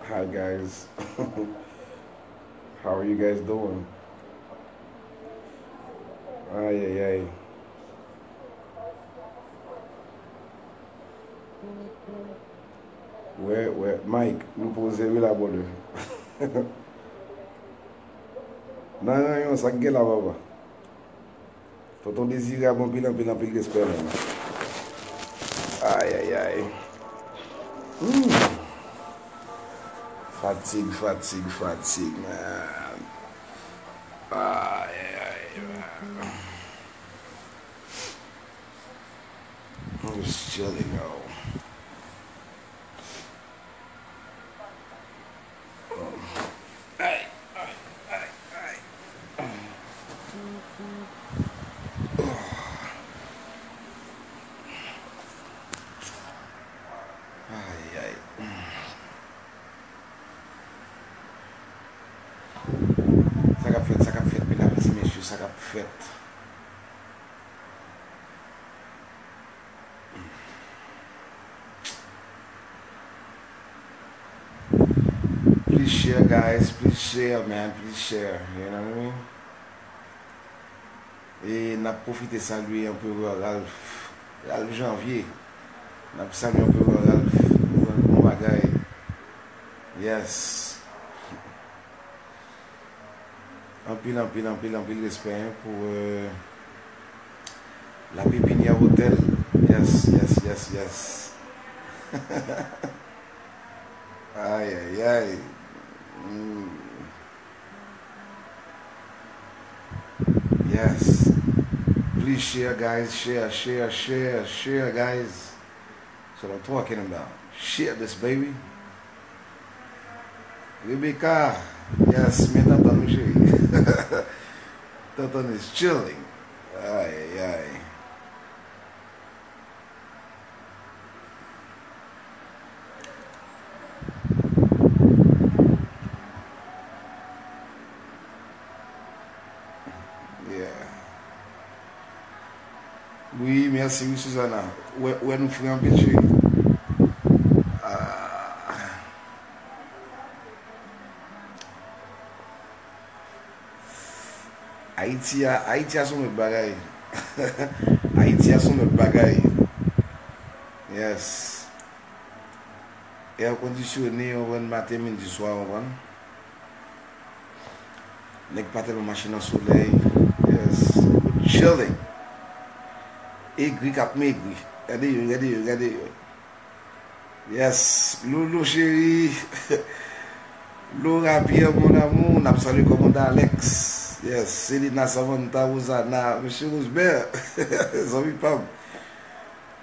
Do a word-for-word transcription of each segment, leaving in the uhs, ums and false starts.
Hi guys. How are you guys doing? Ay, ay, ay. Wè, wè, Mike, nou poze wi la, brother. Nan ranyon, sa k gen la, papa? Tonton Dezirab, anpil, anpil, anpil respè, man. Ay, ay, ay. Hmm. Fatig, fatig, fatig, man. Ay, ay, ay, man. I'm just chilling, yo. Ay, ay, ay, ay. Ay, ay. Sa k ap fèt, sa k ap fèt, medam, ti mesye, sa k ap fèt? Please share, guys. Please share, man. Please share. You know what I mean? E n ap pwofite salye Anperè Ralph, Ralph Janvier. N ap salye Anperè Ralph. Bon bagay. Yes. Anpil, anpil, anpil, anpil respè, hein, pou, euh, La Pépinière Hotel. Yes, yes, yes, yes. Ay, ay, ay. Mm. Yes. Please share, guys. Share, share, share, share, guys. That's what I'm talking about. Share this, baby. Rebecca, yes, men tantan nou cheri. Tantan is chilling. Ay, ay, ay. Yeah. Wi, mèsi wi, Suzana. Wè, wè nou fre anpil, cheri. Ah. Ayiti a, Ayiti a se yon lòt bagay. Ayiti a se yon lòt bagay. Yes. Air kondisyone, w konprann, maten, midi, swa, w konprann. Nèg pa tèlman mache nan solèy. Yes. Chilling. Egri k ap megri. Gade yo, gade yo, gade yo. Yes. Loulou cheri. Laura Pierre, mon amour. N ap salye kòmandan Alex. Yes. Selina, Samantha, Rosana, mesye Rosemère. Zanmi pa m.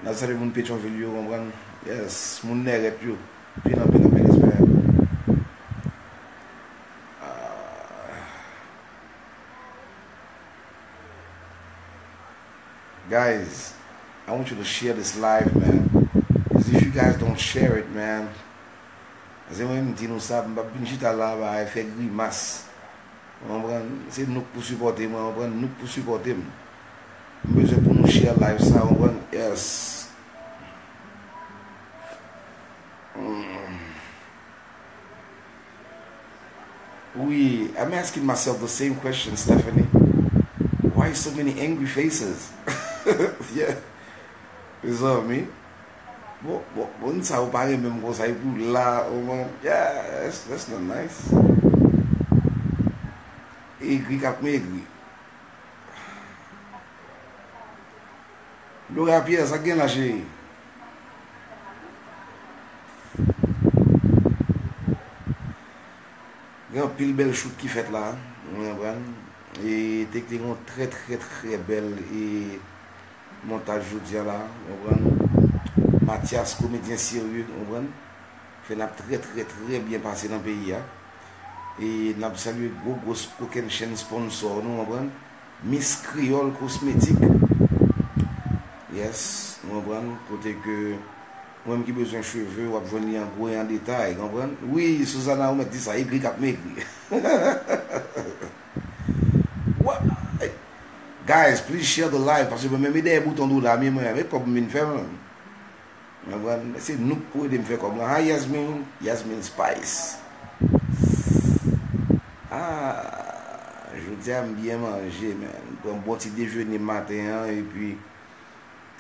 N ap salye moun Petyonvil yo, konprann? Yes, moun Nèrèt yo. Anpil, anpil, anpil respè. Ah. Guys, I want you to share this live, man. 'Cause if you guys don't share it, man, se mwen m di nou sa, m p ap vin chita la, ba, fè grimas. Ou konprann? Se nou k pou sipòte mwen, ou konprann? Nou k pou sipòte m. M bezwen pou nou share live sa, ou konprann? Yes. Mm. Wi, I'm asking myself the same question, Stephanie. Why so many angry faces? Yeah. Mezanmi. Bon, bon, bon, sa ou pa renmen m konsa, epi w la, oh man, yeah, that's, that's not nice. Egri k ap megri. Laura Pierre, sa k gen la, cheri? Gen anpil bèl shoot ki fèt la, ou konprann? E te, te gen yon trè, trè, trè bèl, e, montaj jodi a la, ou konprann? Mathias, komedyen serye, ou konprann? Fè n ap trè, trè, trè byen pase nan peyi a. E n ap salye gwo, gwo kokennchenn sponsò nou, ou konprann? Miss Creole Cosmétique. Yes, ou konprann? Kote ke ou menm ki bezwen cheve, w ap jwenn li an gwo e an detay, konprann? Wi, Suzana, ou mèt di sa, egri k ap megri. What? Guys, please share the live, paske mwen menm e dèyè bouton dola, men mwen, e kòb m vin fè, mwen. Ou konprann? Se nou k pou ede m fè kòb lan. Hi Yasmin, Yasmin Spice. Ah, jodi a m byen manje, man. Pran bon ti dejene maten an, epi,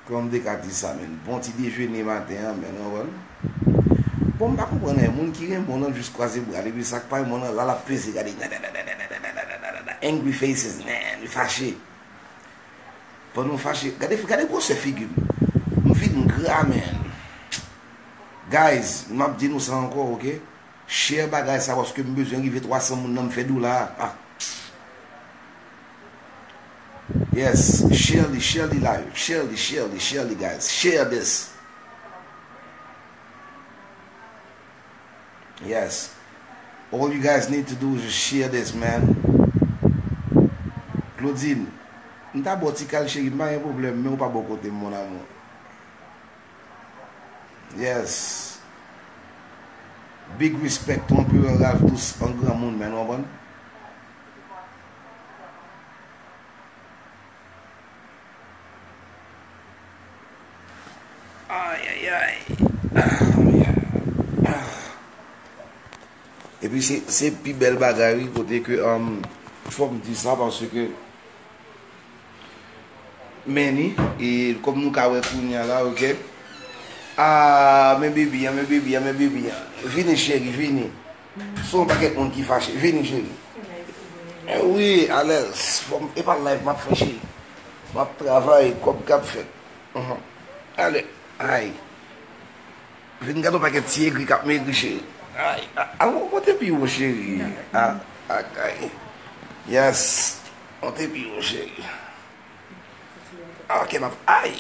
kòman m te ka di sa, man? Bon ti dejene maten an, man, ou konprann? Bon, m pa konprann anyen. Moun ki renmen w lan jis kwaze bra l, epi sa k pa renmen w lan, la l ap peze, gade, angry faces, man, li fache. Pandan w fache, gade, gade gwosè figi m. M fin gra, man. Guys, m ap di nou sa ankò, oke? Share bagay sa, paske m bezwen rive twa san moun nan, m fè dola a. Ah. Yes, share li, share li live. Share li, share li, share li, guys. Share this. Yes. All you guys need to do is just share this, man. Claudine, m ta ba w ti kal cheri, m pa gen pwoblèm, men ou pa bò kote m, mon amour. Yes. Big respect to Anperè Ralph Tous, an granmoun, man, ou konprann? Ay, ay, ay. Ah, yeah. Ah. Epi se, se pi bèl bagay, wi, kote ke, um, fò m di sa, paske, men ni, e kòm nou ka wè kounye a la, oke? Ah, men baby an, men baby an, men baby an. Vini, cheri, vini. Se yon pakèt moun ki fache. Vini, cheri. Eh wi, alèz. Fò m, e pa live m ap fè, cheri. M ap travay, kòb k ap fèt. Mhm. Ale, ay. Vin gade yon pakèt ti egri k ap megri, cheri. Ay, a, a, monte pi wo, cheri. A, a, ay. Yes. Monte pi wo, cheri. Ok, m ap, ay.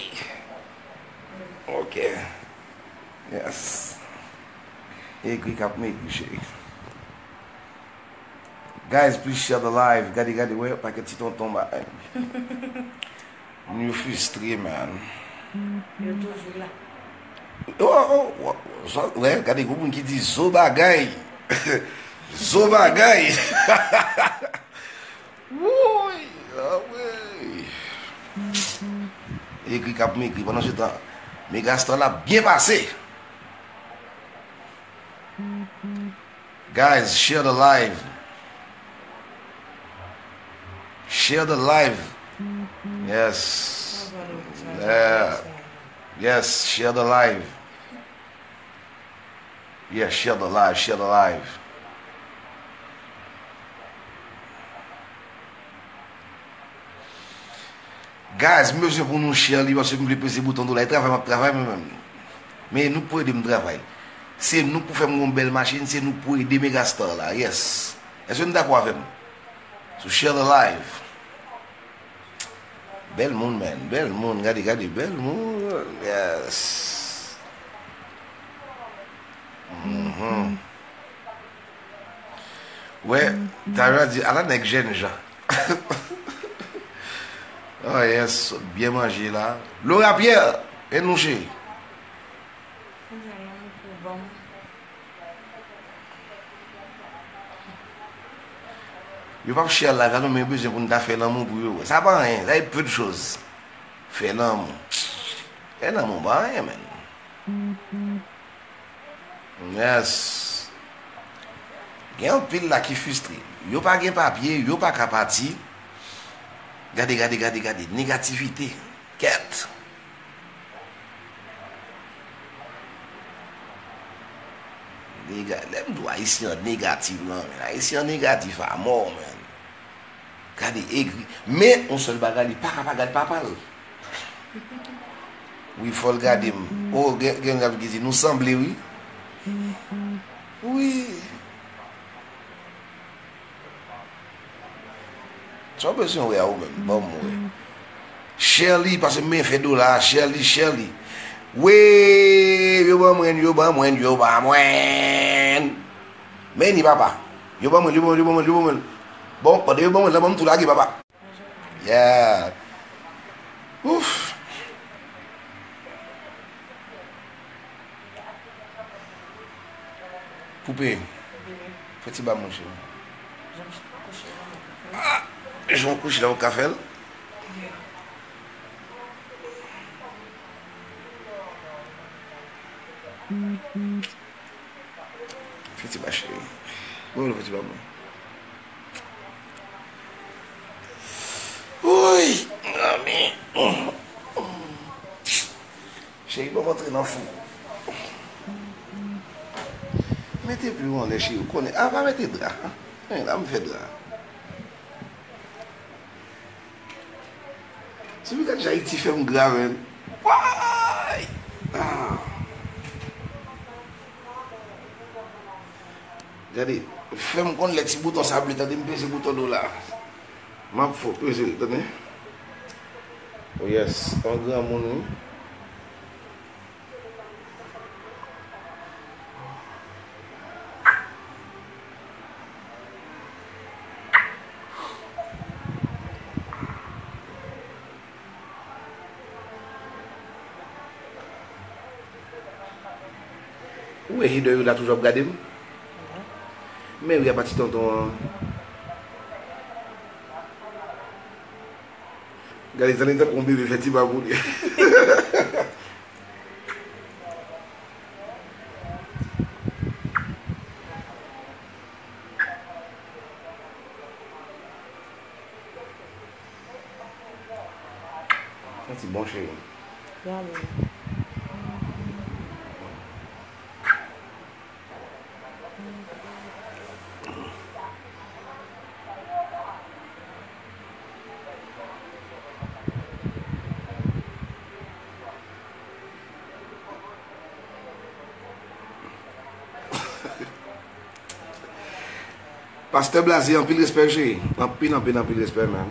Ok. Yes. Egri k ap megri, cheri. Guys, please share the live. Gade, gade, wè, pakèt ti tonton ba. Moun yo fristre, man. Yo toujou la. Oh, oh, oh, oh, wè, gade, gwo moun ki di zo bagay. Zo bagay. Wouy, ah wi. Egri k ap megri. Pandan se tan, Megastar la byen pase. Guys, share the live. Share the live. Yes. Yeah. Yes, share the live. Yeah, share the live, share the live. Guys, m bezwen pou nou share li, paske m vle peze bouton do la. E travay m ap travay, mwen menm. Men nou k pou ede m travay. Se nou k pou fè m yon bèl machin, se nou k pou ede Megastar la, yes. Èske nou dakò avè m? So share the live. Bèl moun, man. Bèl moun. Gade, gade. Bèl moun. Yes. Mhm. Wè, Tara di, ala nèg jènjan. Oh, yes. Byen manje la. Laura Pierre, e nou, cheri? Kounye a, lanmou pou ban m. Yo p ap share live la non, men yo bezwen pou n ta fè lanmou pou yo. Sa pa anyen, sa e peu de chose. Fè lanmou. Fè lanmou pa anyen, man. Yes. Gen anpil la ki fristre. Yo pa gen papye, yo pa ka pati. Gade, gade, gade, gade. Negativite. Kèt. Nega-, lè m di w Ayisyen an negatif lan, men. Ayisyen an negatif a mò, men. Gade, egri. Men, yon sèl bagay, li pa ka pa gad papa l. Wi, fò l gade m. O, gen, gen gad ki di, nou sanble, wi. Wi. Sa w bezwen wè a ou menm? Ban m wè. Share li, paske m fè dola a, share li, share li. Wi, yo ban mwen, yo ban mwen, yo ban mwen. Men ni papa. Yo ban mwen, yo ban mwen, yo ban mwen, yo ban mwen. Bon, pandan yo ban mwen, la ban m tou lage papa. Yeah. Ouf. Poupe. Fè ti ba mwen cheri. Ah, jan w kouche la, ou ka fè l? Fè ti ba cheri. Mwen vle fè ti ba mwen. Woy! Mami. Cheri, ban m antre nan fou. Mete pye w anlè, cheri. Ou konnen. A, pa mete dra. Men la, m fè dra. Si w gad jan Ayiti fè m gra, menn. Woy! Ah. Gade, fè m konn lè ti bouton sa ble, tande m peze bouton do la. M ap fò peze l, tande. Oh yes, on granmoun, wi. Ou wè hater yo la toujou ap gade m? Men wi, apa ti tonton an. Gade, tande tankou yon bebe fè ti ba pou li. Santi bon, cheri. Gade. Pastè Blaze, anpil respè, cheri. Anpil, anpil, anpil respè, man.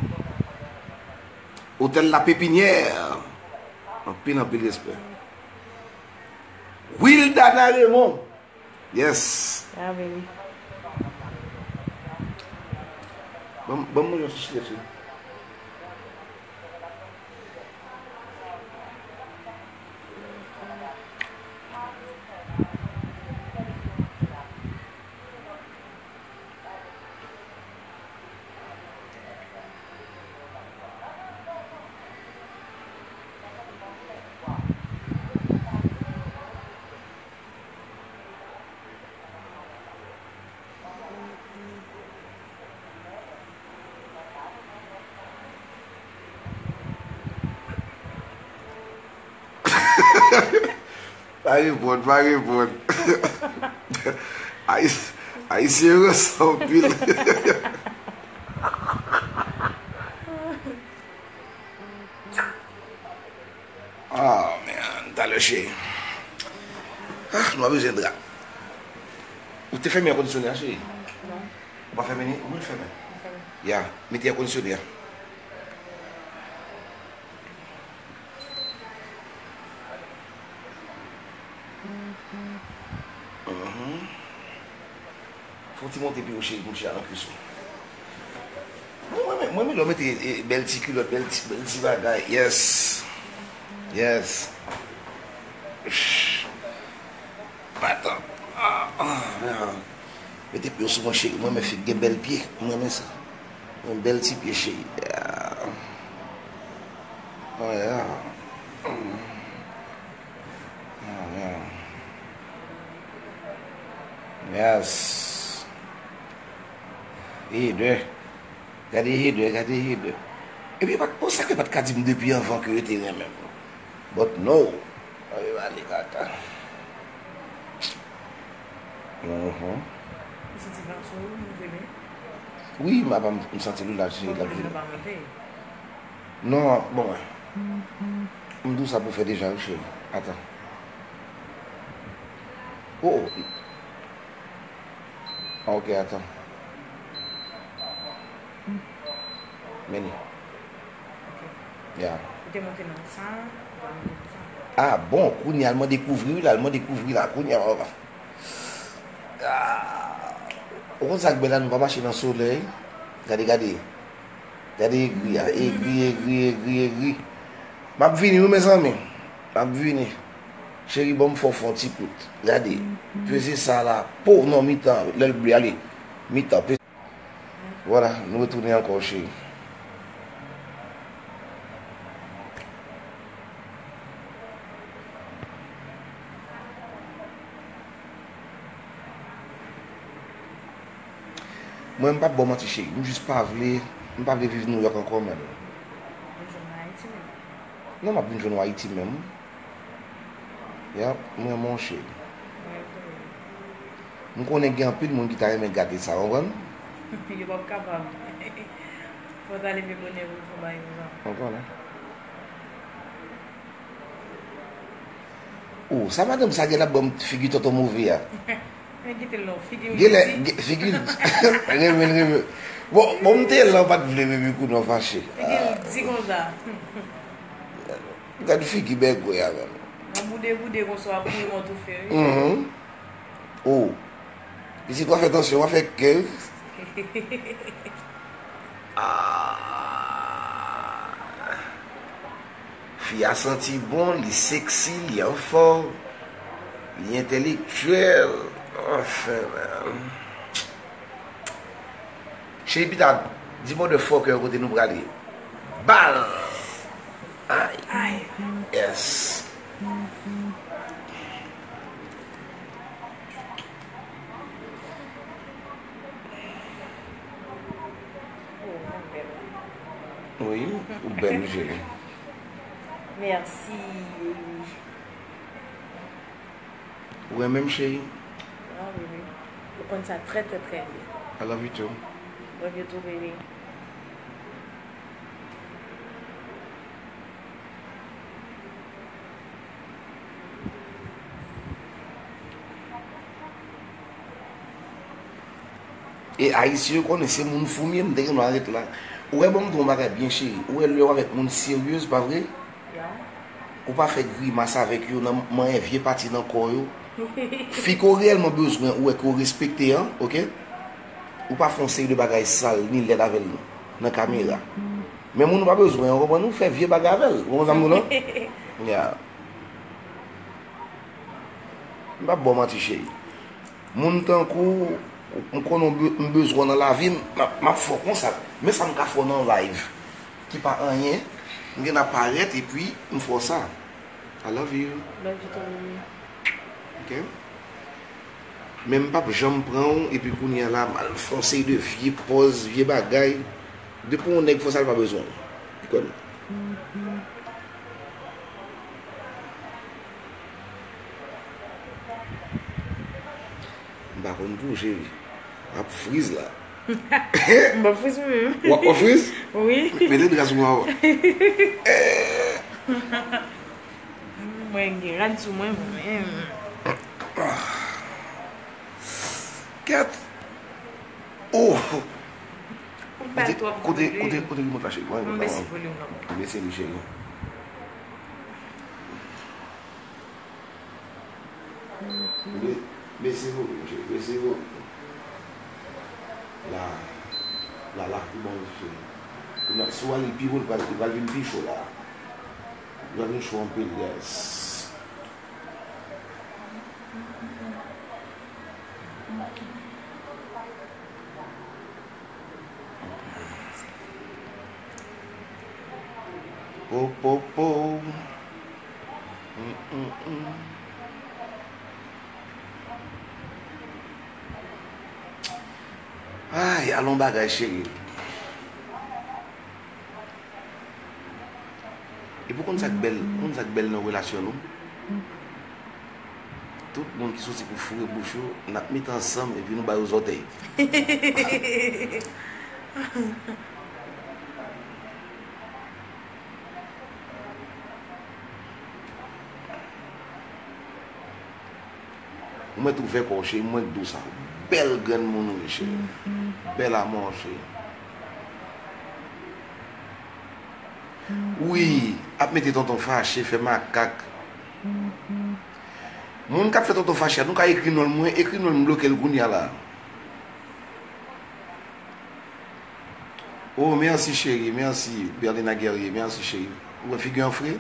Otèl La Pépinière. Anpil, anpil respè. Wildana Raymond. Yes. Ah, baby. Ban m, ban m manje yon ti chile, cheri. Pa reponn, pa reponn. Ayis-, Ayisyen ranse anpil. Oh, man. Talè, cheri. Ah, nou ap bezwen dra. Ou te fèmen èkondisyonè a, cheri? Non. Ou pa fèmen li? Ou fèmen? Mwen fèmen. Ya, mete èkondisyonè a. Mhm. Fè yon ti monte pye w, cheri, pou m chita nan kwis ou. Mwen, mwen, mwen, mwen, lè w mete, e, bèl ti kilòt, bèl ti, bèl ti bagay. Yes. Yes. Patan. Ah, ah, ah. Mete pye w sou mwen, cheri. Mwen renmen fi k gen bèl pye. Mwen renmen sa. Yon bèl ti pye, cheri. Yeah. Oh, yeah. Oh, yeah. Yes. Hater. Gade hater, gade hater. Epi, pa t, bon, sa ke pa t ka di m depi anvan ke yo te renmen m. But no. Ay, ale kaka. Mhm. Ou santi l ap sou ou, ou vini? Wi, m ap, m santi l la, cheri, l ap vini. Ou pa vle nou pa monte? Non, bon, m di w sa pou fè deja, wi, cheri. Atan. Oh, oh. Ah, ok, atan. Meni. Ok. Ya. Ou te monte nan sa, ou pa monte nan sa. Ah, bon, kounye a, l mande kouvri, wi, la, l mande kouvri, la, kounye a, papa. Ah. Ou konn sa k bèl la, nou pa mache nan solèy. Gade, gade. Gade egri a, egri, egri, egri, egri. M ap vini, wi, mezanmi. M ap vini. Cheri, ban m fè w fè yon ti kout. Gade. Peze sa la. Po, non, mitan. Lè l ble, ale. Mitan. Pe-, vwala, nou retounen ankò, cheri. Mwen, m p ap ba w manti, cheri. M jis pa vle, m pa vle viv Nouyòk ankò, man. Vin jwenn mwen Ayiti menm. Non, m ap vin jwenn ou Ayiti menm. Yap, m renmen w, cheri. Mwen tou. M konnen gen anpil moun ki ta renmen gate sa, w konprann? Yo p ap kapab. Fò w ta leve bonè pou w fè bagay konsa. W konnen. Oh, sa madanm sa gen ap ban m figi tonton move a. Men kite l non, figi l. Genlè, gen- figi l. Renmen l, renmen. Bon, bon, m te la, w pa t vle, baby, kou non fache. Figi l di konsa. Gad figi bègwè a, menm. Nan boude boude konsa, w ap kouri mwen toufe, wi. Mhm. Oh. Pitit, w a fè tansyon, w a fè kè. Ah. Fi a santi bon, li seksi, li anfòm, li entèlektyèl. Anfen, man. Cheri, pita, di motherfucker kote nou prale. Bal! Ay. Ay. Yes. Oh, mwen bèl. Wi, ou bèl, cheri. Mèsi, baby. Ou renmen m, cheri? Ah, baby. Ou konn sa trè, trè, trè byen. I love you too. Love you too, baby. E Ayisyen yo konnen se moun fou m ye, m te gen dwa ret la. Ou wè, bon, m di w yon bagay byen, cheri. Ou wè, lè w avèk moun serye, pa vre? Ya. Ou pa fè grimas avèk yo nan manyen vye pati nan kò yo. Fi ke w reyèlman bezwen, ou wè ke w respekte an, oke? Ou pa fè yon seri de bagay sal ni lèd avè l nan, nan kamera. Men moun ou pa bezwen an, ou konprann, ou fè vye bagay avè l. Ou konprann sa m di w lan? Ya. M p ap ba w manti, cheri. Moun tankou w, m konnen w be- m bezwen w nan lavi m, m ap, m ap fè w konsa. Men sa m ka fè w nan live ki pa anyen, m gen nan parèt epi m fè w sa. I love you. Love you too, baby. Ok? Men m p ap janm pran w epi kounye a la, m al fè yon seri de vye pòz, vye bagay. Depi yon nèg fè w sa, l pa bezwen w. Ou kwè m? M pa konn pou w, cheri. W ap friz la. M pa friz mwen menm. W ap, w ap friz? Wi. Mete dra sou mwen ankò. Mwen gen rad sou mwen, mwen menm. Kèt. Oh! Ou bay twòp volim. Kote, kote, kote rimòt la, cheri? Mwen, mwen, mwen. Bese volim nan. Bese li, cheri. Bese volim, cheri. Bese volim. La, la, la, pi bon, cheri. Kounye a, si w ale pi wo, li pral, li pral vin pi cho la. Li pral vin cho anpil, yes. Po, po, po. Mm, mm, mm. Ay, alon bagay, cheri. Epi w konn sa k bèl, w konn sa k bèl nan relasyon nou? Tout moun ki soti pou foure bouch yo, n ap met ansanm epi nou ba yo zòtèy. Ou mèt ouvè kò w, cheri, m wè k di w sa. Bèl granmoun ou ye, cheri. Bèl amò, cheri. Wi, ap mete tonton fache, fè makak. Moun k ap fè tonton fache a, nou ka ekri non l, mwen ekri non l, m bloke l kounye a la. Oh, mèsi, cheri, mèsi, Berlina Guerrier, mèsi, cheri. Ou wè figi an fre?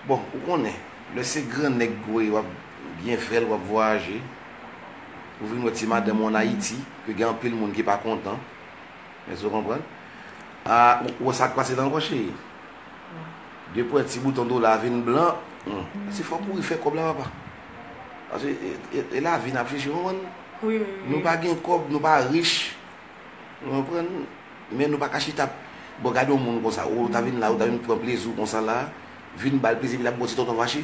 Bon, ou konnen, lè se gran nèg ou ye, w ap byen fè l, w ap vwayaje. Ou vin wè ti madanm ou ann Ayiti, ke gen anpil moun ki pa kontan. Èske w konprann? A, ou, ou wè sa k pase la ankò, cheri? Depi w wè ti bouton dola a vin blan, hmm, se fò w kouri fè kòb la, papa. Paske e, e, e lavi n ap chèche, w konprann? Wi, wi, wi. Nou pa gen kòb, nou pa rich. Ou konprann? Men nou pa ka chita. Bon, gade yon moun konsa, ou ta vin la, ou ta vin pran plezi w konsa la, vin ba l plezi, epi l ap ba w ti tonton fache.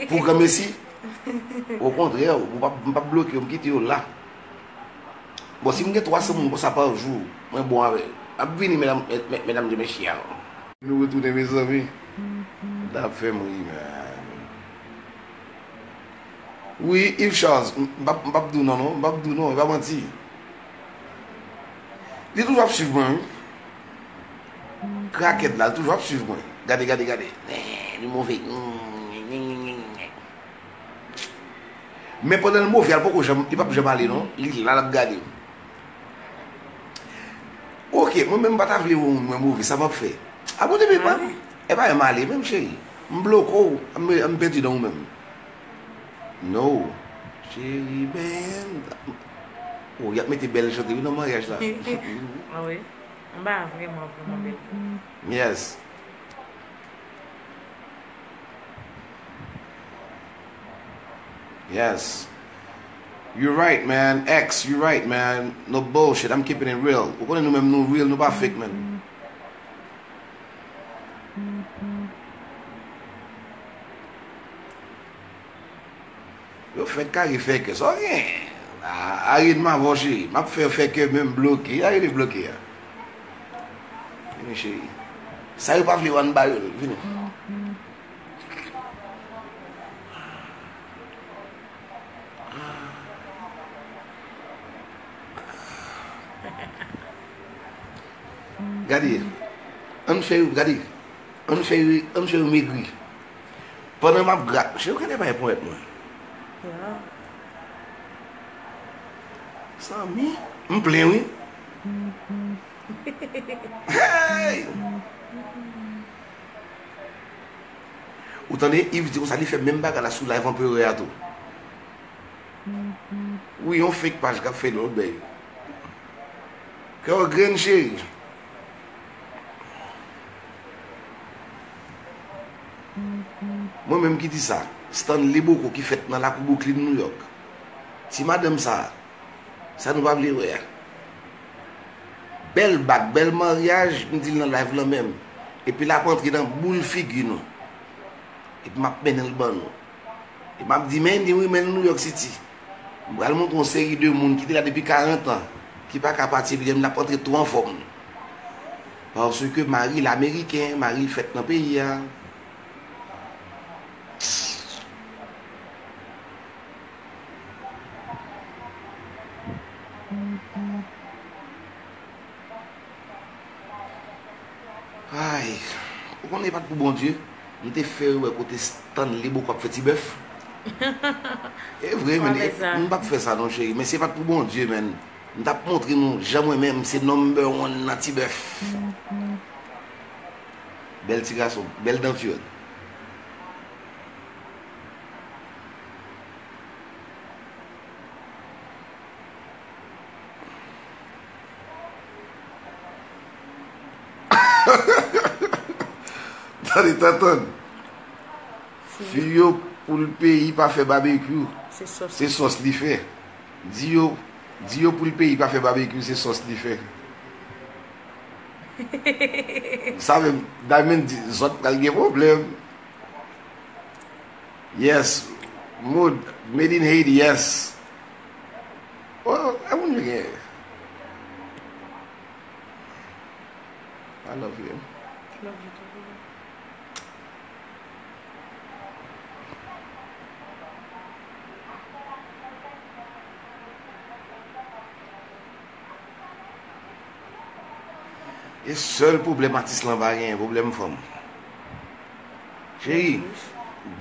Pou granmesi. Okontrè, ou pa, m p ap bloke yo, m kite yo la. Bon, si m gen twa san moun konsa pa jou, mwen bon avè l. M ap vini, medam, med-, medam de mesye a. Nou retounen, mezanmi. N ap fè m ri, man. Wi, Yves Charles, m p ap, m p ap di w non, non, m p ap di w non, e pa manti. Li toujou ap swiv mwen, wi. Krakèt la, li toujou ap swiv mwen. Gade, gade, gade. Li move. Men pandan l move a, li poko janm, li p ap janm ale non. Li la, l ap gade m. Oke, mwen menm m pa ta vle wè yon moun mwen move, sa m ap fè? Abone, men pa, e pa m ale menm, cheri. M bloke w, m, m pèdi nan ou menm. No. Cheri, ben. Oh, y ap mete bèl chante, wi, nan maryaj la. Ah wi. M pa vrèman, vrèman bèl. Yes. Yes. You're right, man. X, you're right, man. No bullshit. I'm keeping it real. Ou konnen nou menm nou real, nou pa fake, man. Yo fèk kare fè kè. Sa w gen? A, arèt m avè w, cheri. M ap fè yo fè kè menm bloke. Arete bloke a. Vini, cheri. Sa yo pa vle yo ann ba yo l. Vini. Gade. Ann fè yo, gade. Ann fè yo, ann fè yo megri. Pandan m ap gra-, cheri, ou genlè pa gen ponyèt mwen. Wow. Zanmi, m plen, wi. Hey! Ou tande Yves di konsa, li fè menm bagay la sou live anperè a tou. Wi, yon fake paj k ap fè lòt bèy. Kè w grenn, cheri. Mwen menm ki di sa, Stanley Boko ki fèt nan lakou Brooklyn, New York. Ti madanm sa, sa nou pa vle wè a. Bèl bag, bèl maryaj, m di l nan live lan menm. Epi l ap antre nan boul figi nou. Epi m ap mennen l ban nou. E m ap di, men li wi, men New York City. M pral montre yon seri de moun ki te la depi karant an, ki pa ka pati, epi l ap antre tou anfòm. Paske mari l ameriken, mari l fèt nan peyi a. Ay, ou konnen e pa t pou Bondye, m te fè yo wè kote Stanley Boko ap fè ti bèf. E vre, men, m p ap fè sa non, cheri, men se pa t pou Bondye, men. M t ap montre nou jan mwen menm se number one nan ti bèf. Bèl ti gason, bèl dantyòn. Tande, tantann. Fi yo pou l peyi pa fè babekyou. Se sòs. Se sòs li fè. Di yo, di yo pou l peyi pa fè babekyou, se sòs li fè. Sa menm, Diamond di, zòt pral gen pwoblèm. Yes. Mood, made in Haiti, yes. Oh, e moun yo gen. I love you. Love you too. E sèl pwoblèm atis lan pa genyen, pwoblèm fanm. Cheri,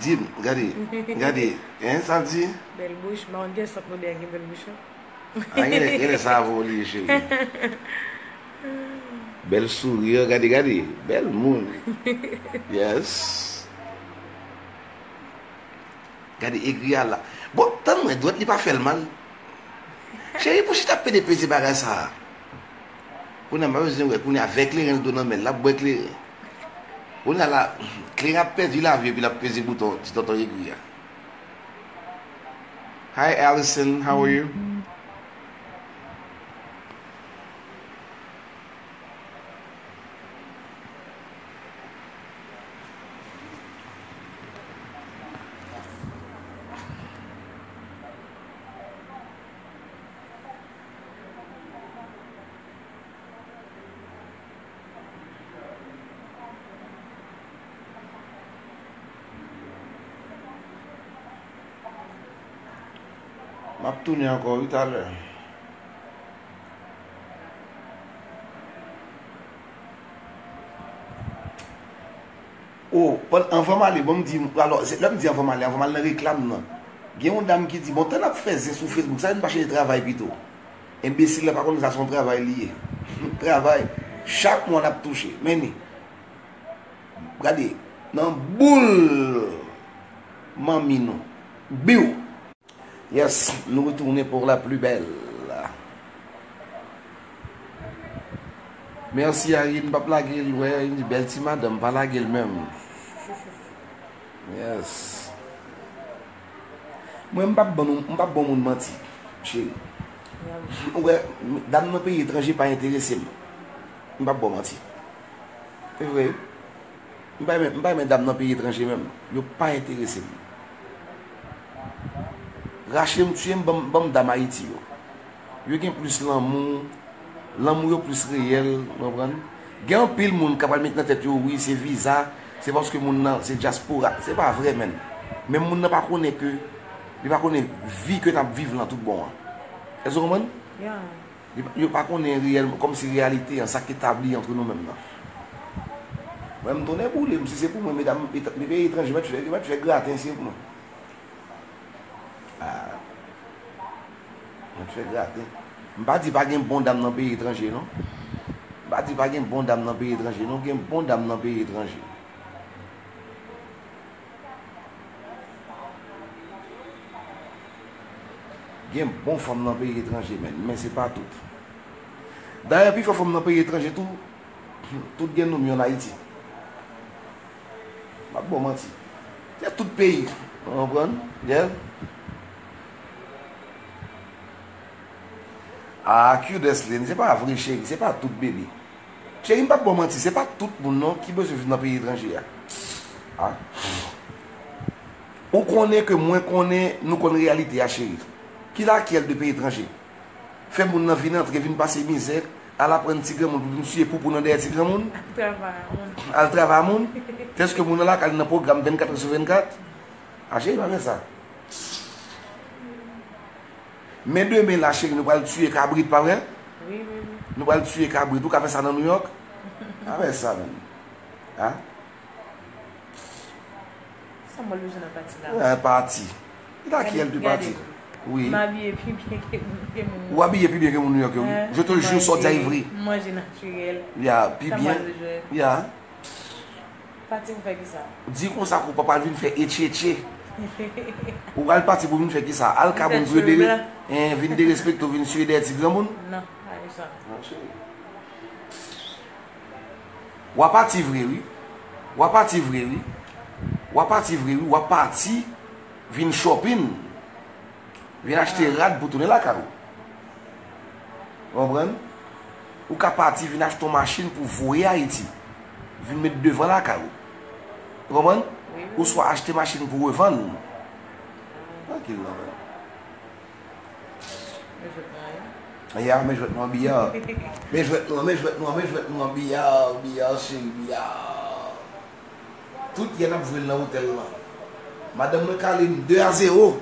di m, gade, gade, hein, sa l di? Bèl bouch, m pa konn kiyès nan pwoblèm gen bèl bouch, non. Ah, genlè, genlè sa avè w li ye, cheri. Bèl sourire, gade, gade, bèl moun. Yes. Gade egri a la. Bon, tann mwen, dwèt li pa fè l mal. Cheri, pou chita pede peze bagay sa a. Kounye a, m pa bezwen wè, kounye a, vè kleren l do nan men l, l ap bwè kleren. Kounye a la, kleren ap pèdi lavi epi l ap peze bouton ti tonton egri a. Hi, Allison, how are you? M ap tounen ankò wi talè. O, pann-, anvan m ale, bon, m di, alò, se, lè m di anvan m ale, anvan m al nan reklam nan, gen yon dam ki di, "Bon, tan n ap fè zen sou Facebook, sa fè n pa chèche travay pito?" Enbesil la pa konnen sa se yon travay li ye. Travay, chak mwa n ap touche. Men ni. Gade, nan boul manmi nou. Biw! Yes, nou retounen pour la plus belle. Mèsi Arine, m p ap lage l, wè, li di bèl ti madanm, pa lage l menm. Yes. Mwen, m p ap ban nou, m p ap ban moun manti, cheri. Ou wè, dam nan peyi etranje pa enterese m. M p ap ba w manti. Se vre. M pa renmen, m pa renmen dam nan peyi etranje menm. Yo pa enterese m. Rache m, tiye m, ban m, ban m dam Ayiti yo. Yo gen plis lanmou, lanmou yo plis reyèl, ou konprann? Gen anpil moun k ap al met nan tèt yo, wi, se viza, se paske moun nan se dyaspora. Se pa vre, menn. Men moun nan pa konnen ke, li pa konnen vi ke n ap viv lan tout bon an. Èske w konprann? Yo, yo pa konnen reyèl, kòmsi reyalite an, sa k etabli antre nou menm nan. Mwen, m tonnè boule m, si se pou mwen, medam, et-, peyi etranje, mèt fè, mèt fè graten, si se pou mwen. Ah. Mèt fè graten. M pa di pa gen bon dam nan peyi etranje, non. M pa di pa gen bon dam nan peyi etranje, non. Gen bon dam nan peyi etranje. Gen bon fanm nan peyi etranje, menn, men se pa tout. Dayè, pifò fanm nan peyi etranje tou, tout gen nounm yo ann Ayiti. M ap ba w manti. Se tout peyi. Ou konprann? Yeah. Ah, Q-Deslin, se pa vre, cheri, se pa tout, baby. Cheri, m p ap ba w manti, se pa tout moun non ki bezwen viv nan peyi etranje a. Ah. Ou konnen ke mwen konnen nou konn reyalite a, cheri. Ki lakyèl de peyi etranje? Fè moun nan vin antre, vin pase mizè, al aprann ti granmoun pou vin siye poupou nan dèyè ti granmoun. Al travay a moun. Al travay a moun. Tèske moun nan lakay li nan pwogram vennkat sou vennkat. A cheri, pa fè sa. Men demen la, cheri, nou pral tiye kabrit, pa vre? Wi, wi, wi. Nou pral tiye kabrit. Ou ka fè sa nan New York? Pa fè sa, menm. A? Sa m wè l bezwen nan pati la. Nan pati. Lakyèl de pati? Wi. M abiye pi byen ke moun, ke moun. Ou abiye pi byen ke moun New York yo, wi. Je te le jure, sa w di a e vre. M manje natirèl. Ya, pi byen. Sa m wè l bezwen. Ya. Pati pou fè kisa? Di konsa ke w pa pral vin fè etchetche. Ou pral pati pou vin fè kisa? Al ka moun pou yo dere-, en, vin derespekte w, vin siye dèyè ti granmoun? Non, pa gen sa. Monchè. W a pati vre, wi. W a pati vre, wi. W a pati vre, wi. W a pati vin shopping. Vin achte rad pou tounen lakay ou. Ou konprann? Ou ka pati vin achte yon machin pou voye Ayiti. Vin met devan lakay ou. Ou konprann? Wi, wi. Oswa achte machin pou revann. Trankil non, menm. Men jwèt nou an, wi. Ya, men jwèt nou an, Biya. Men jwèt nou an, men jwèt nou an, men jwèt nou an, Biya, Biya, cheri, Biya. Tout yè n ap jwe l nan otèl lan. Madanm mwen kale m de a zewo.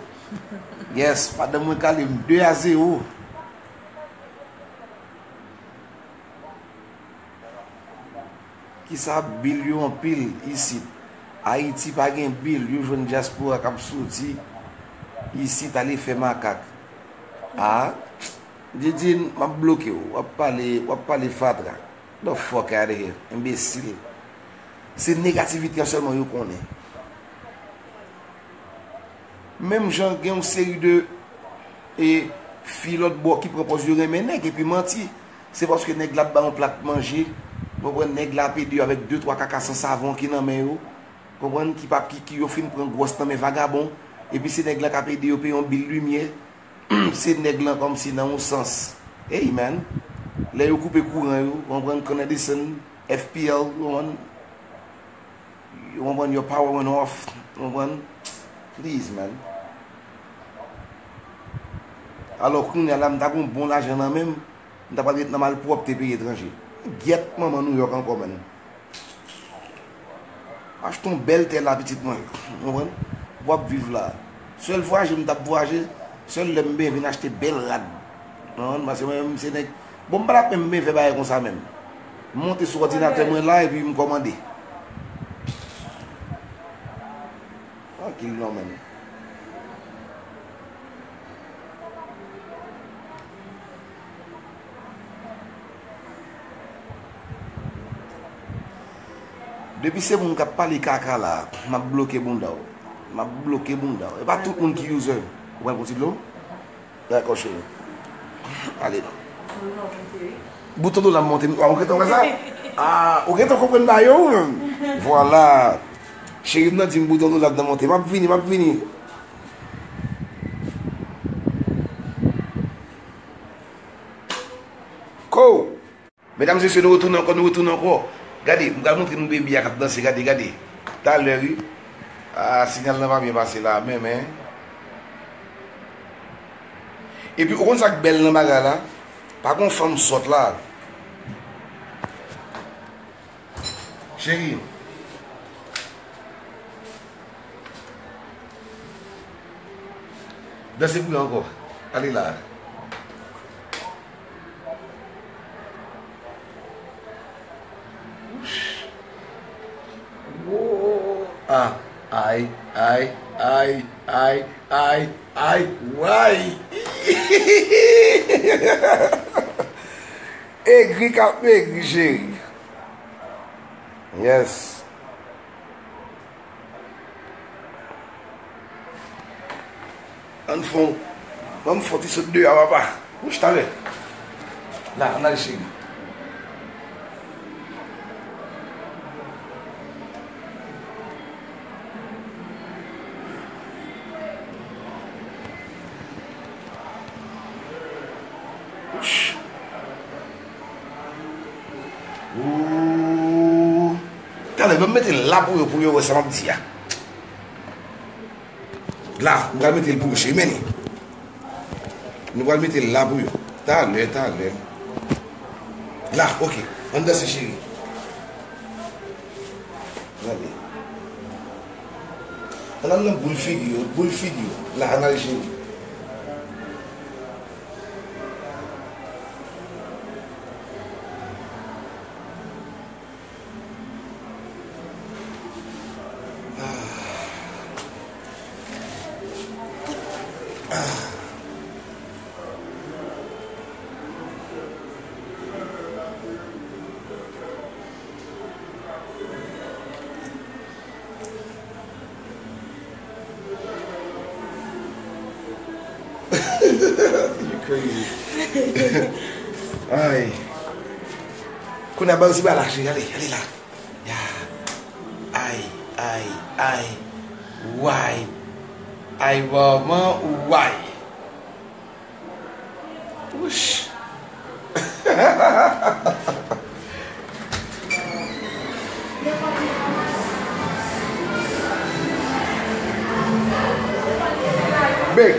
Yes, madanm mwen kale m de a zewo. Kisa bil yo anpil isit? Ayiti pa gen bil, yo jwenn dyaspora k ap soti isit ale fè makak. A, Didine, m ap bloke w, w ap pale, w ap pale fatra. The fuck out of here, enbesil. Se negativite an sèlman yo konnen. Menm jan gen yon seri de, e, fi lòt bò ki pran pòz yo renmen nèg epi manti. Se paske nèg la ap ba yon plat manje, konprann, nèg la ap ede yo avèk de twa kaka san savon ki nan men yo, konprann, ki p ap, ki, ki yo fin pran gwòs nan men vagabon, epi se nèg la k ap ede yo peye yon bil limyè, se nèg lan kòmsi nan yon sans. Hey man, lè yo koupe kouran yo, konprann, Canadison, F P L, konprann, Yo konprann, your power went off. Yo konprann? Please, man. Alò, kounye a la, m ta gen yon bon lajan nan men m, m ta pral ret nan malpwòpte peyi etranje. Gyèt manman New York ankò, man. Achte yon bèl tè la, pitit mwen. Yo konprann? W ap viv la. Sèl vwaje m t ap vwaje, Sèl lè m ben vin achte bèl rad. Konprann? Paske mwen menm se nèg. Bon, m pa t ap menm ben fè bagay konsa menm. M monte sou òdinatè mwen la epi m kòmande. Trankil non menm. Depi se moun k ap pale kaka la, m ap bloke bounda w. M ap bloke bounda w. E pa tout moun ki user. Ou pral pran ti dlo? Dakò, cheri. Ale non. Bouton dola m monte. Ah, ou gentan wè sa? Ah, ou gentan konprann bagay yo, ou menm? Vwala. Cheri m nan di m bouton dola m nan monte. M ap vini, m ap vini. Ko! Medam, mesye, nou retounen ankò, nou retounen ankò. Gade, m pral montre nou baby a k ap danse, gade, gade. Talè, wi. Ah, sinyal lan pa byen pase la, men, men. Epi, ou konn sa k bèl nan bagay la? Pa gon fanm sòt la. Cheri. Danse pou yo ankò. Ale la. Wouch. Wo. Ah, ay, ay, ay, ay, ay, ay, way. Egri k ap egri, cheri. Yes. Ann fon, ban m fon ti sot deyò a, papa. Wouch, talè. La, ann al, cheri. Wouch. Ooh. Talè, ban m mete l la pou yo, pou yo wè sa m ap di a. La, m pral mete l pou yo, cheri, men li. Nou pral mete l la pou yo. Talè, talè. La, oke. Ann danse, cheri. Gade. Ann al nan boul figi yo, boul figi yo. La, ann al, cheri. You crazy. Ay. Kounye a ba yo ti bal la, cheri. Ale, ale la. Ya. Ay, ay, ay. Way. Ay, manman, way. Wouch. Big.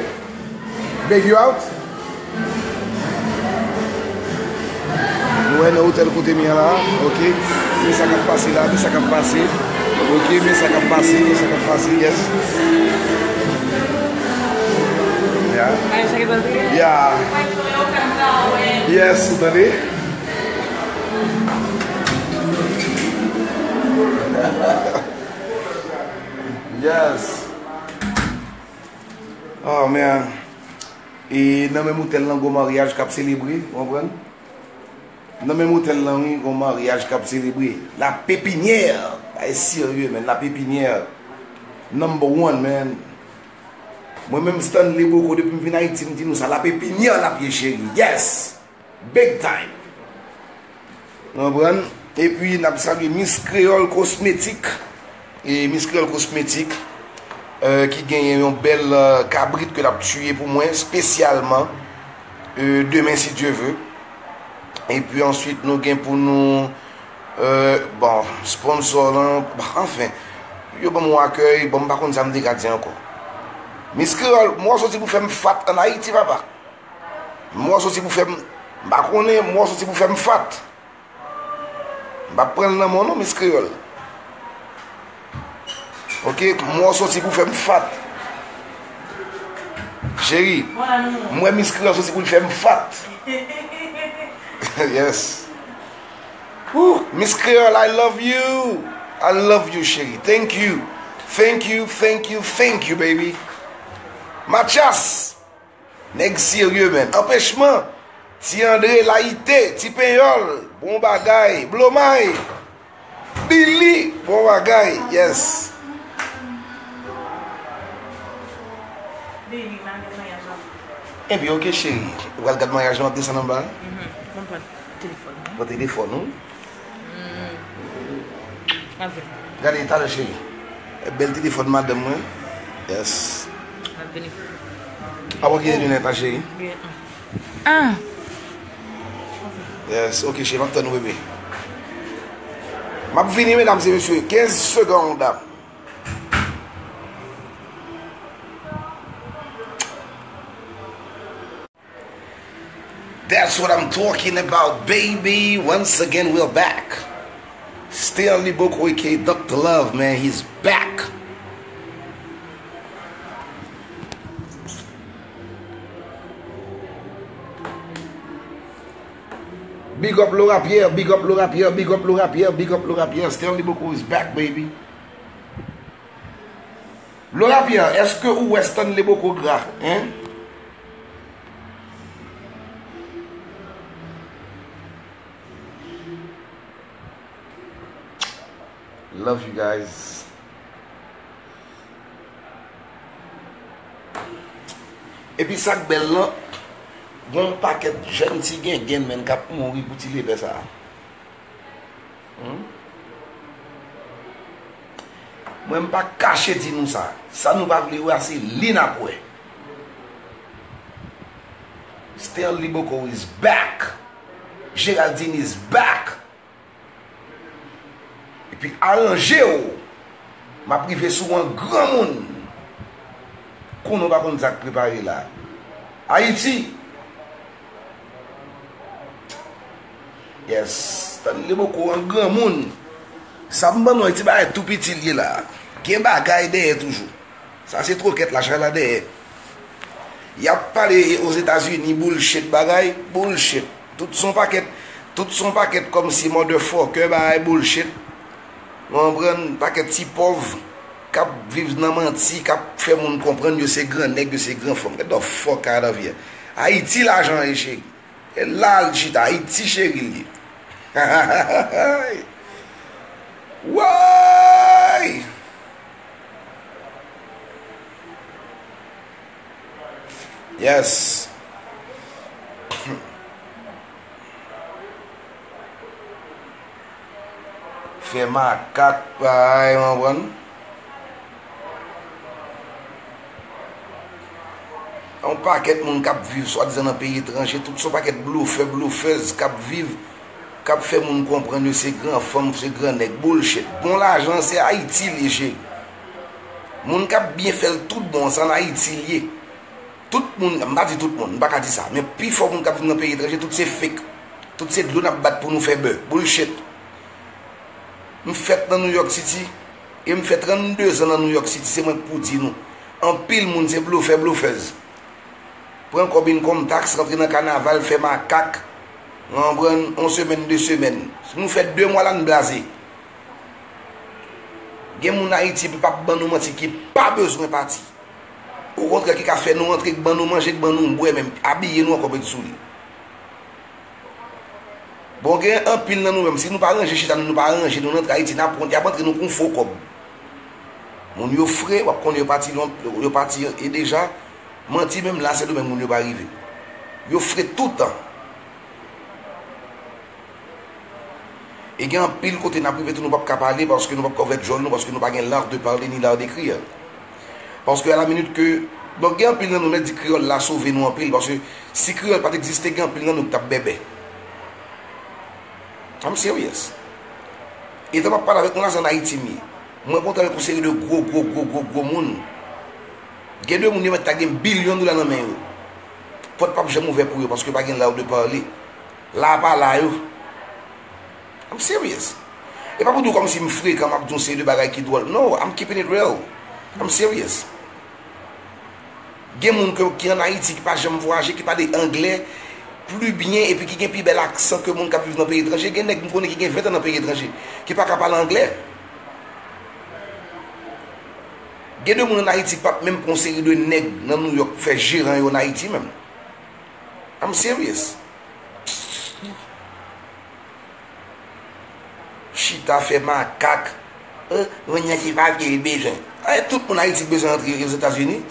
Big, you out? Nou wè nan otèl kote m ye a la, oke. Men sa k ap pase la, men sa k ap pase. Oke, men sa k ap pase, men sa k ap pase, yes. Yeah. Yeah. Yes, ou tande? Yes. Oh, man. E nan menm otèl lan, gon maryaj k ap selebre, ou konprann? Nan menm otèl lan, wi, gon maryaj k ap selebre. La Pépinière! Bagay serye, men, La Pépinière. Number one, man. Mwen menm, Stanley Boko, depi m vin Ayiti, m di nou sa, La Pépinière l ap ye, cheri. Yes! Big time! Ou konprann? Epi, n ap salye Miss Creole Cosmétique. E Miss Creole Cosmétique, euh, ki genyen yon bèl, euh, kabrit ke l ap tiye pou mwen, espesyalman, euh, demen, si Dye ve. Epi answit, nou gen pou nou, euh, bon, sponsor lan, anfen, yo ban m yon akèy, bon, m pa konn sa m te ka di ankò. Miss Creole, mwen w soti pou fè m fat ann Ayiti, papa. Mwen w soti pou fè m, m pa konnen, mwen w soti pou fè m fat. M p ap pran l nan men w non, Miss Creole. Oke, mwen w soti pou fè m fat. Cheri, m wè Miss Kreyòl soti pou l fè m fat. Yes. Woo, Miss Kreyòl, I love you. I love you, cheri. Thank you. Thank you, thank you, thank you, baby. Mathias. Nèg serye, man. Anpechman. Ti Andre Layite, Ti Penyòl, bon bagay. Blomay. Billy, bon bagay. Yes. Baby, m a gen maryaj la. Ebyen, oke, cheri. Ou pral gad maryaj la, m ap desann anba. Mhm. Bon, pran telefòn. Pran telefòn ou. Mm. M ap vini. Gade talè, cheri. Bèl telefòn madanm mwen. Yes. M ap vini. Apa w kite linèt la, cheri? Wi. Ah. Yes, oke, cheri, m ap tann ou, bebe. M ap vini, medam e mesye. Kenz segonn. That's what I'm talking about, baby. Once again, we're back. Stanley Boko, aka Doctor Love, man, he's back. Big up Laura Pierre, big up Laura Pierre, big up Laura Pierre, big up Laura Pierre. Stanley Boko is back, baby. Laura Pierre, èske ou wè Stanley Boko gra, hein? Love you guys. Epi sa k bèl lan, gon pakèt jèn ti gengen menm k ap mouri pou ti lepè sa a. Hmm? Mwen, m pa kache di nou sa. Sa nou pa vle wè a, se li n ap wè. Stanley Boko is back. Geraldine is back. Epi aranje w. M ap rive sou w an granmoun. Konnen w pa konn sa k prepare la. Ayiti. Yes. Stanley Boko an granmoun. Sa m ban nou, ti bagay tou piti l ye la. Gen bagay dèyè toujou. Sa se twokèt la, chay la dèyè. Y ap pale Ozetazini, bullshit bagay, bullshit. Tout son pakèt, tout son pakèt kòmsi motherfucker bagay bullshit. Ou konprann? Pakèt ti pòv k ap viv nan manti, k ap fè moun konprann yo se gran nèg, yo se gran fanm. Get the fuck out of here. Ayiti lajan ye, cheri. E la l chita, Ayiti cheri l ye. Woy! Yes. Fè makak, bay, w konprann? Yon pakèt moun k ap viv swadizan nan peyi etranje, tout se yon pakèt blofè, blofèz k ap viv, k ap fè moun konprann yo se gran fanm, se gran nèg, bullshit. Bon lajan, se Ayiti l ye, cheri. Moun k ap byen fè l tout bon, se ann Ayiti l ye. Tout moun, m pa di tout moun, m pa ka di sa, men pifò moun k ap viv nan peyi etranje, tout se fake. Tout se dlo n ap bat pou nou fè bè. Bullshit. M fèt nan New York City, e m fè trannde zan nan New York City, se mwen k pou di nou. Anpil moun se blofè, blofèz. Pran kòb income tax, rantre nan kanaval, fè makak, konprann, yon semèn, de semèn. Nou fè de mwa la, n blaze. Gen moun Ayiti p ap ban nou manti ki pa bezwen pati. Okontrè, ki ka fè nou antre, k ban nou manje, k ban nou bwè, menm abiye nou ankò met sou li. Bon, gen anpil nan nou menm, si nou pa ranje chita nou, nou pa ranje nou, n antre Ayiti, n ap, y ap antre nou kon fo kòb. Moun yo fre, w ap konnen yo pati lon-, yo pati e deja. Manti menm la, Sendomeng moun yo pa rive. Yo fre toutan. E gen anpil kote n ap rive tou, nou p ap ka pale paske nou p ap ka ouvè djòl nou, paske nou pa gen l'art de parler ni l'art d'écrire. Paske à la minute que, donk, gen anpil nan nou, mèt di kreyòl la sove nou anpil, paske si kreyòl pa t egziste, gen anpil nan nou ki t ap bèbè. I'm serious. Etan m ap pale avèk nou la, se ann Ayiti m ye. Mwen kontre avèk yon seri de gwo, gwo, gwo, gwo, gwo moun. Gen de moun yo mèt ta gen bilyon dola nan men yo. Pòt p ap janm ouvè pou yo paske pa gen l'art de parler. La pa la yo. I'm serious. E pa pou di w kòmsi m frekan, m ap di yon seri de bagay ki dwòl. No, I'm keeping it real. I'm serious. Gen moun ke, ki ann Ayiti, ki pa janm vwayaje, ki pale anglè pli byen epi ki gen pi bèl aksan ke moun k ap viv nan peyi etranje. Gen nèg m konnen ki gen ven tan nan peyi etranje, ki pa ka pale anglè. Gen de moun ann Ayiti k p ap menm pran yon seri de nèg nan New York pou fè jeran yo ann Ayiti menm. I'm serious. Chita fè makak. Oh, moun nan se papye li bezwen. Ay, tout moun Ayiti bezwen antre Ozetazini.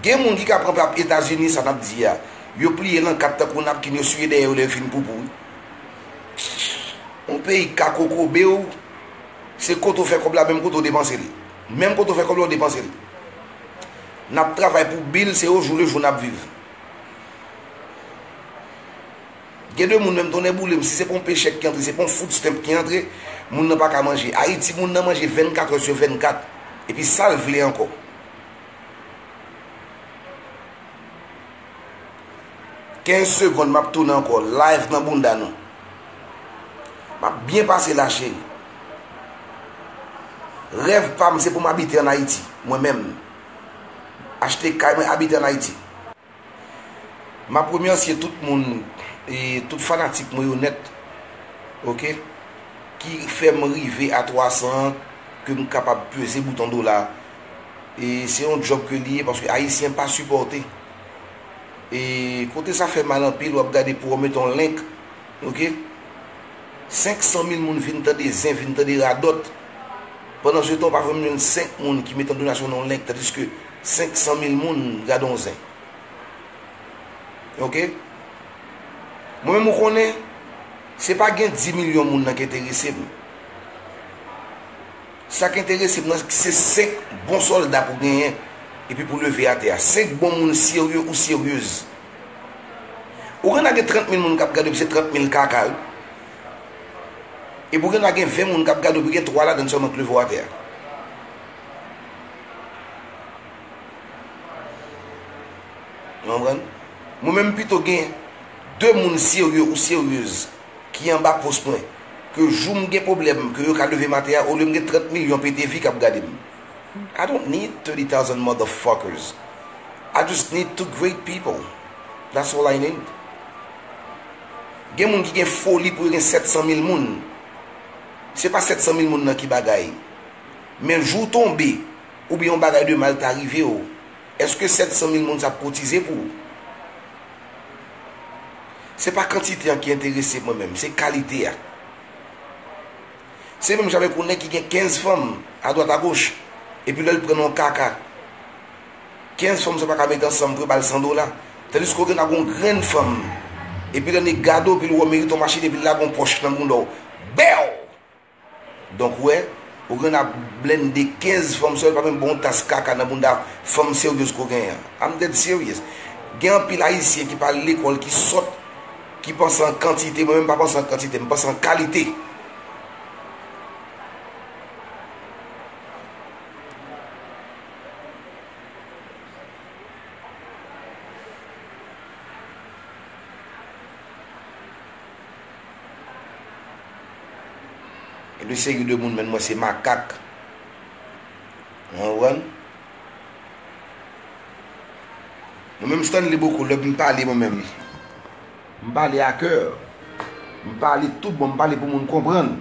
Gen moun ki ka pran pap Etazini, sa n ap di a. Yo pliye l an kat tankou napkin, yo siye dèyè yo lè yo fin poupou. Yon peyi ka kokobe w, se kote w fè kòb la, menm kote w depanse l. Menm kote w fè kòb la, w depanse l. N ap travay pou bil, se au jour le jour n ap viv. Gen de moun menm, tonnè boule m, si se pa yon pechèk ki antre, se pa yon food stamp ki antre, moun nan pa ka manje. Ayiti, moun nan manje vennkat è sou vennkat, epi sa l vle ankò. Kenz segonn, m ap tounen ankò, live nan bounda nou. M ap byen pase la, cheri. Rèv pa m, se pou m abite ann Ayiti, mwen menm. Achte kay mwen, abite ann Ayiti. M ap remèsye tout moun, e tout fanatik mwen yo nèt, oke, ki fè m rive a twa san an, ke m kapab peze bouton dola. E se yon djòb ke li ye, paske Ayisyen pa sipòte. E kote sa fè mal anpil, w ap gade pou w mete yon link, oke? Senk san mil moun vin tande zen, vin tande radòt. Pandan se tan, w pa janm jwenn senk moun ki mete yon donasyon nan yon link, tandiske senk san mil moun gade yon zen. Oke? Mwen menm, ou konnen, se pa gen dis milyon moun nan ki enterese m. Sa k enterese m nan, se senk bon sòlda pou genyen, epi pou leve atè a. Senk bon moun serye ou seryez. Ou gen dwa gen trant mil moun k ap gade w, epi se trant mil kaka, wi. Epi ou gen dwa gen ven moun k ap gade w, epi gen twa ladan l sèlman k leve w atè a. Ou konprann? Mwen menm, m pito gen de moun serye ou seryez ki anba pòs mwen, ke jou m gen pwoblèm, ke yo ka leve m atè a, olye m gen trant milyon pete vi k ap gade m. I don't need thirty thousand motherfuckers. I just need two great people. That's all I need. Gen moun ki gen foli pou yo gen sèt san mil moun. Se pa sèt san mil moun nan ki bagay. Men jou w tonbe, oubyen yon bagay de mal ta rive w, èske sèt san mil moun sa ap kotize pou ou? Se pa kantite an ki enterese mwen menm, se kalite a. Se menm jan avèk yon nèg ki gen kenz fanm, adwat agoch, epi lè l pran nan yon kaka, kenz fanm sa pa ka mete ansanm pou yo ba l san dola. Tandiske w gen dwa gen yon grenn fanm, epi lè nèg gade w, epi l wè w merite yon machin, epi l lage yon pòch nan bounda w. Bèw! Donk, ou wè, ou gen ap blende kenz fanm sèl, pa menm bon tas kaka nan bounda fanm seryez ke w genyen an. I'm dead serious. Gen anpil Ayisyen ki pa al lekòl, ki sòt, ki panse an kantite. Mwen menm, m pa panse an kantite, m panse an kalite. Gen de seri de moun menm mwen se makak. Ou konprann? Mwen menm Stanley Bocco, lè m pale mwen menm, m pale a kè. M pale tout bon, m pale pou moun konprann.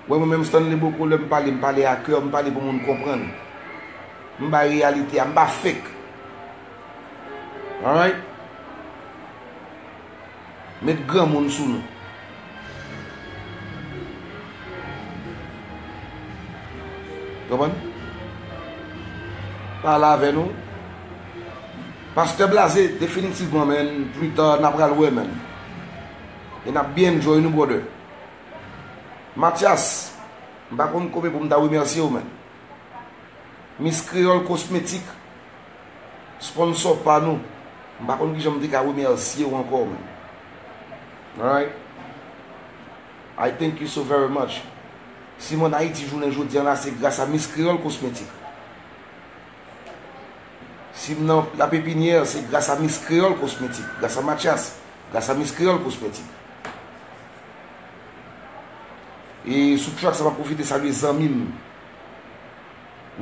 Wè mwen menm Stanley Bocco, lè m pale, m pale a kè, m pale pou moun konprann. M bay reyalite a, m pa fake. Alright? Met granmoun sou nou. Konprann? Pale avè nou. Pastè Blaze, definitivman, man, pli ta, n a pral wè, man. E n ap byen enjoy nou, brother. Mathias, m pa konn konbyen pou m ta remèsye w, man. Miss Creole Cosmétique, sponsor pa nou. M pa konn kijan m te ka remèsye w ankò, man. Alright? I thank you so very much. Si m ann Ayiti jounen jodi a la, se gras a Miss Creole Cosmétique. Si m nan La Pépinière, se gras a Miss Creole Cosmétique, gras a Mathias, gras a Miss Creole Cosmétique. E sou track sa, m ap pwofite salye zanmi m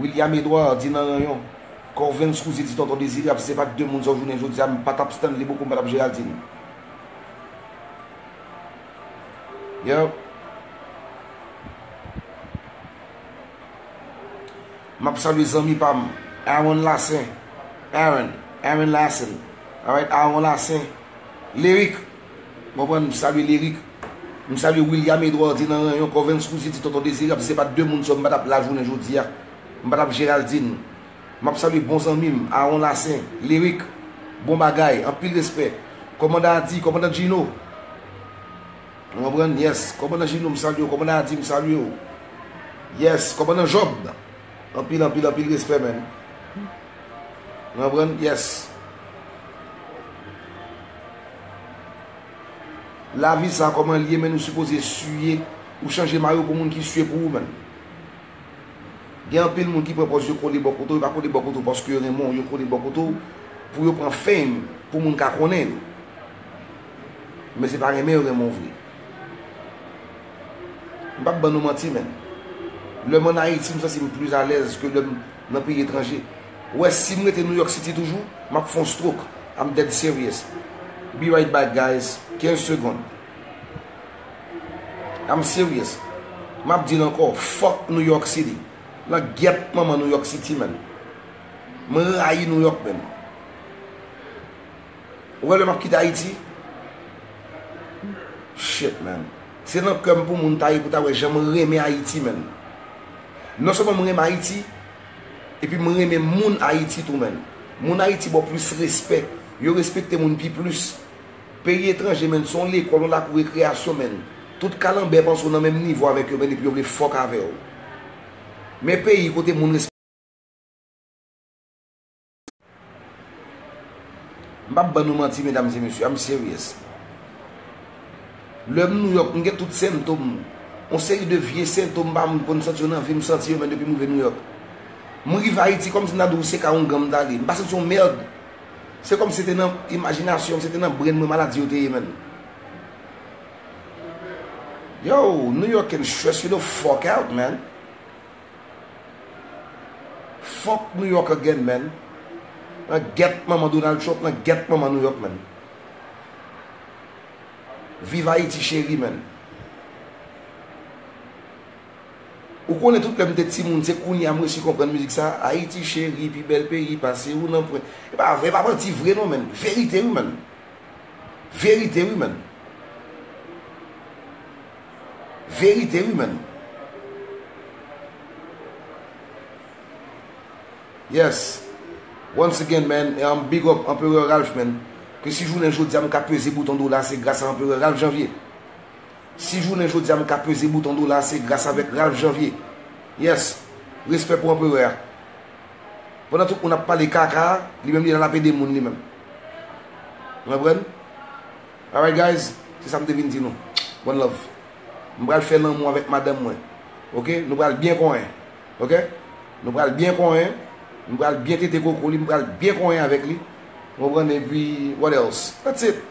William Edouard, di nan ranyon. Corvens Rouzier, di Tonton Dezirab, si se pa t de moun sa w jounen jodi a, m pa t ap Stanley Bocco, m pa t ap Geraldine. Yo. M ap salye zanmi pa m, Aaron Lassen. Aaron, Aaron Lassen. Alright, Aaron Lassen. Lyric. Konprann, m salye Lyric. M salye William Edouard, di nan ranyon, Corvens Rouzier, di Tonton Dezirab, si se pa t de moun sa, m pa t ap la jounen jodi a. M pa t ap Geraldine. M ap salye bon zanmi m, Aaron Lassen, Lyric, bon bagay, anpil respè. Kòmandan Adi, kòmandan Gino. Ou konprann? Yes. Kòmandan Gino, m salye w. Kòmandan Adi, m salye w. Yes. Kòmandan Job. Anpil, anpil, anpil respè, man. Ou konprann? Yes. Lavi sa kòman l ye, men ou sipoze siye, ou chanje mayo pou moun ki siye pou ou, man. Gen anpil moun ki pran pòz yo kole bò kote w, yo pa kole bò kote w paske yo renmen w, yo kole bò kote w pou yo pran fame, pou moun ka konnen yo. Men se pa renmen yo renmen w vre. M p ap ban nou manti, man. Lè m ann Ayiti, m santi m plis alèz ke lè m nan peyi etranje. Ou wè, si m rete New York City toujou, m ap fè yon stroke. I'm dead serious. Be right back, guys. Kenz segonn. I'm serious. M ap di l ankò, fuck New York City. Nan gyèt manman New York City, man. Mwen rayi New York, man. Ou wè lè m ap kite Ayiti? Shit, man. Se nan kè m pou moun ta ye pou ta wè jan mwen renmen Ayiti, man. Non sèlman mwen renmen Ayiti, epi mwen renmen moun Ayiti tou, man. Moun Ayiti ba w plis respè. Yo respekte moun pi plis. Peyi etranje, man, se yon lekòl, yon lakou rekreyasyon, man. Tout kalanbè panse w nan menm nivo avèk yo, man, epi yo vle fuck avè w. Men peyi kote moun respekte. M p ap ban nou manti, medam e mesye, I'm serious. Lè m New York, m gen tout sentòm. Yon seri de vye sentòm pa m konn santi yo nan vi m, santi yo, man, depi m rive New York. M rive Ayiti, kòmsi m ta di w se ka oungan m t ale. M pa santi yon mèd. Se kòmsi se te nan imajinasyon m, se te nan brain mwen maladi yo te ye, man. Yo, New York can stress you the fuck out, man. Fuck New York again, man. Nan gyèt manman Donald Trump, nan gyèt manman New York, man. Viv Ayiti cheri, man. Ou konnen tout lè m te timoun, se kounye a m resi konprann mizik sa, Ayiti cheri, pi bèl peyi pase ou nan pwen. E pa vre, e pa manti vre non, man. Verite wi, man. Verite wi, man. Verite wi, man. Yes. Once again, man, um, big up Anperè Ralph, man. Ke si jounen jodi a m ka peze bouton dola, se gras a Anperè Ralph Janvier. Si jounen jodi a m ka peze bouton dola, se gras avèk Ralph Janvier. Yes. Respè pou Anperè a. Pandan tout moun ap pale kaka, li menm li la l ap ede moun li menm. Ou konprann? Alright, guys, se sa m te vin di nou. One love. M pral fè lanmou avèk madanm mwen. Oke? Nou pral byen konyen. Oke? Nou pral byen konyen. M pral byen tete koko li, m pral byen konyen avèk li. Ou konprann? Epi, what else? That's it.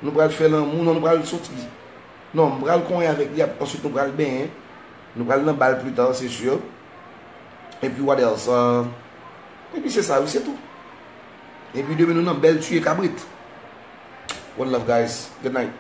Nou pral fè lanmou, non, nou pral soti. Non, m pral konyen avèk li, ap- answit nou pral benyen. Nou pral nan bal pli ta, se si. Epi, what else? Uh, epi se sa, wi, se tou. Epi demen nou nan bèl tiye kabrit. One love, guys. Good night.